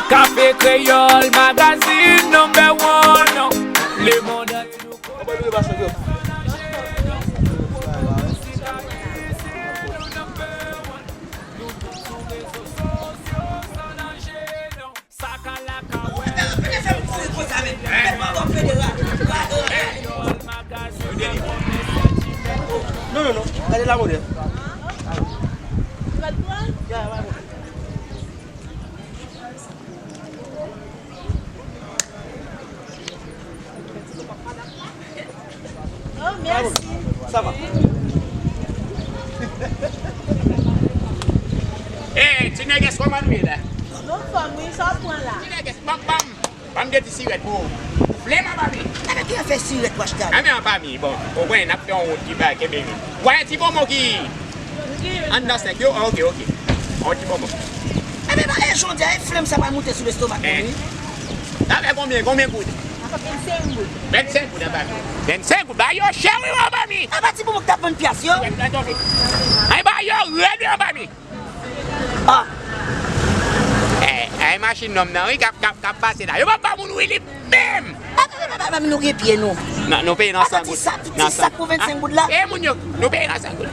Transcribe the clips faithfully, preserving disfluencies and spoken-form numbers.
Kafe Kreyòl, magazine number one. Le monde entier. Non, non, non. Gade la modèl. Oh, mèsi. Sa va? Eh, ti nègès, kòman nou ye la? Nou anfòm, wi, sa w pran la? Ti nègès, bam, bam. Bam de ti sirèt pou ou. Ou fle m anba men. Avèk ki afè sirèt w achte a? Anben anba men, bon, ou konnen n ap fè yon wout ki ba kenbe nou. Ou wè ti bonbon ki anndan sèk yo? Ah, ok, ok. Yon ti bonbon. Enben, e jodi a, e flenm sa pral moute sou lestomak mwen, wi. Sa fè konbyen, konbyen goud? Sa fè vennsenk goud. Vennsenk goud anba men. Vennsenk goud, ba yo chè wi, anba men. Apa ti bonbon ki t ap vann pyas yo? Ay, ba yo rèd wi, anba men. Ah. Eh, ay machin nonm nan, wi, k ap, k ap, k ap pase la. Yo p ap ba moun wi li menm. Apa, apa, apa, apa, nou gen pye nou. Non, nou peye nan san goud. Apa ti sa, ti, ti sak pou vennsenk goud la? Eh, moun yo, nou peye nan san goud.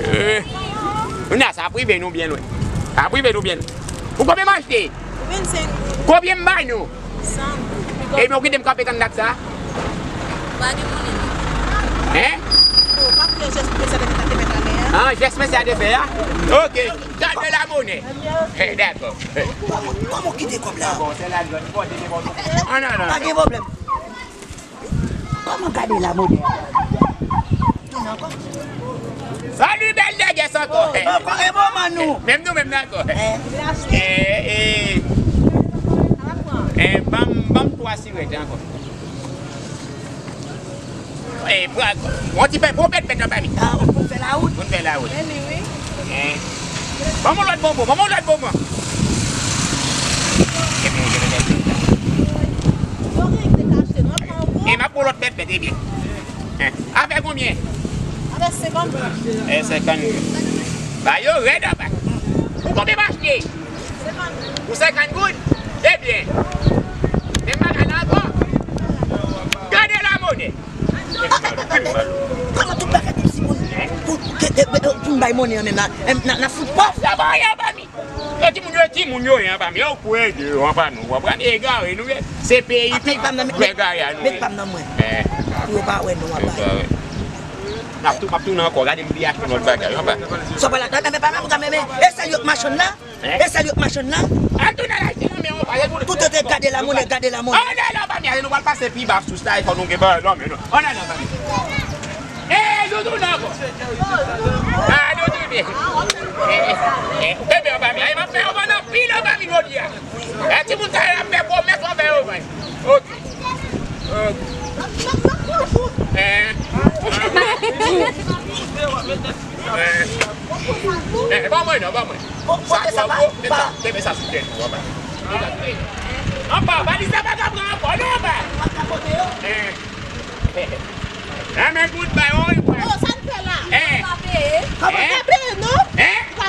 Eh, kounye a, sa ap rive nou byen lwen. Sa ap rive nou byen lwen. Pou konbyen m achte? Vennsenk goud. Konbyen m bay nou? San goud. Epi w kite m kanpe tann dat sa? Pa gen monnen. Hein? Bon, pa konnen jès mesye a te fè talè a. Ah, jès mesye a te fè a? Ok. Gade la monnaie. Eh, dakò. Kòman, kòman w kite kòb la? Bon, se la, bon, se la, bon. Ah, non, non. Pa gen pwoblèm. Kòman gade la modèl? Tounen ankò. Salut, bèl nègès ankò. Oh, ankò, e bon, man nou. Menm nou, menm nan ankò. Eh. Eh, eh. Eh, ban m, ban m twa sirèt ankò. Eh, pran, pran ti pè, pran pèt pèt anba men. Ah, ou konn fè lawout? Konn fè lawout. Men li, wi. Eh. Ban m yon lòt bonbon, ban m yon lòt bonbon. Ebyen, je vais mettre ça. E m ap pran lòt pèt pèt, ebyen. Eh. Afè konbyen? Afè senkant goud. Eh, senkant goud. Ba yo rèd anba. Pou konbyen m achte? Senkant goud. Pou senkant goud? Ebyen. Menm bagay la ankò. Gade la monnaie. Kòman tout bagay pou ti moun, pou, pou, pou, pou n bay monnen an menm la, n, n, n ap fout pòv. Sa pa anyen anba men. Yo timoun yo, timoun yo ye anba men. Yo kwè de yo anba nou, w konprann? Egare nou ye. Se peyi nou egare a nou ye. Met pa m nan mwen. Pou yo pa wè nou anba. N ap tou, m ap tounen ankò. Gade m vin achte yon lòt bagay anba. Sa pa la, men, men, men, men, men, e sèl yo k machann la? Hein? E sèl yo k machann la? Al tounen al achte nan men w, pa gen moun. Tout yo te gade la monnaie, gade la monnaie. Ann al anba men, nou pral pase pi ba sous la, e fò nou gen bagay nan men nou. Ann al anba men. Eh, Doudou nan ankò. Ah, Doudou, men. Eh, eh, eh, kenbe anba men. Ay, m ap fè yo vann anpil anba men jodi a. Eh, timoun sa yo ap fè pwomès, w ap fè yo vann. Ok. Ok. Eh. Eh. Eh, ban mwen non, ban mwen. Sa twò gwo, kenbe sa, kenbe sa sou tèt ou, anba. Anba, valiz la pa ka pran ankò, non, anba. Eh. Eh, men goud bay, wi, wi. Oh, sa n fè la? Eh. Pa peye. Kòman? Pa peye, non? Eh. Pa